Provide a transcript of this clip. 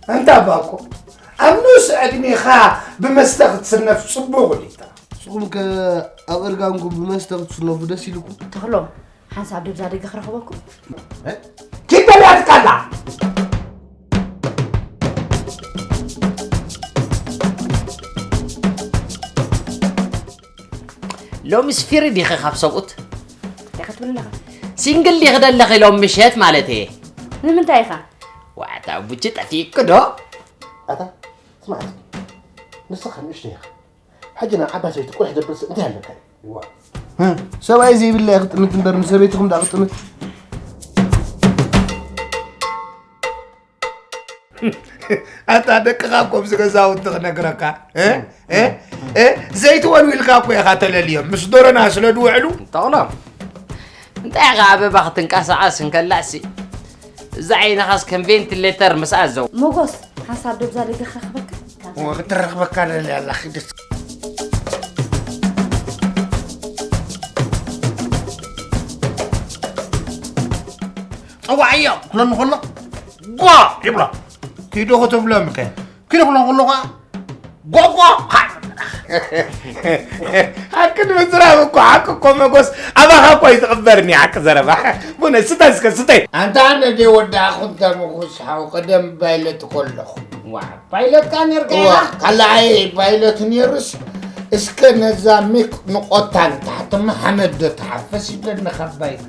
ኣንታ ባኮ፣ ኣብ ንኡስ ዕድሜኻ ብመስተ ክትስነፍ ጽቡቕ ዲታ? ንስኹም ከ ኣብ እርጋንኩም ብመስተ ክትስነፉ ደስ ኢልኩም? ተኽሎም፣ ሓንሳብ ደብዛ ደገ ክረኽበኩም። ኪድ በል ኣትካላ። ሎምስ ፊሪ ዲኺ ካብ ሰብኡት? እንታይ ክትብል ኣለኻ? ሲንግል ዲኺ ደለኺ ሎም ምሸት ማለት እየ። ንምንታይ ኢኻ? ዋዕታ ቡቺ ጠፊእኩ ዶ? ኣታ ስማዕ እስኪ፣ ንስኻ ንእሽቶ ኢኻ። ሕጂ ናብ ዓባይ ሰበይቲ ቁልሕ ደብርስ እንታይ ኣለካ እዩ? ሰብኣይ ዘይብላ ክጥምት እምበር ንሰበይትኹም ዳ ክጥምት። ኣታ ደቅኻ እኮ ኣብዚ ገዛውቲ ክነግረካ እ? እ? እ? ዘይትወልዊልካ እኮ ኢኻ ተለልዮም ምስ ዶሮና ስለ ድውዕሉ። ተቕሎም እንታይ ኢኻ ኣበባ ክትንቀሳቐስ እንከላሲ እዛ ዓይንኻስ ከም ቬንቲሌተር ምስ ኣዘው። ሞጎስ ሓንሳብ ደብዛ ደገ ክረኽበካ። ክትረኽበካ ደልያ ኣላ ኪደት። ጸዋዕዮ ክብለኒ ከሎ ጓ ይብሎ። ኪዶ ክትብሎም ከ? ኪዶ ክብሎ ከሎ ኸዓ ጓ ጓ። ሓቂ ንምዝራብ እኮ ሓቂ እኮ መጎስ ኣባኻ እኮ እዩ ዝቕበርኒ ሓቂ ዘረባ። ቡነ ስተ እስከ ስተ። ኣንታ ኣነ ደ ወዳእኹ እንተ ምኹስ ሓው ቀደም ፓይለት ከለኹ። ዋ ፓይለት ካ ነርካ ኢኻ? ካልኣይ ፓይለት ነይሩስ እስከ ነዛ ሚክ ንቆታ ንታሕቲ ማሓመድ ዶ ተሓፈስ ይብለኒ ካብ ባይታ።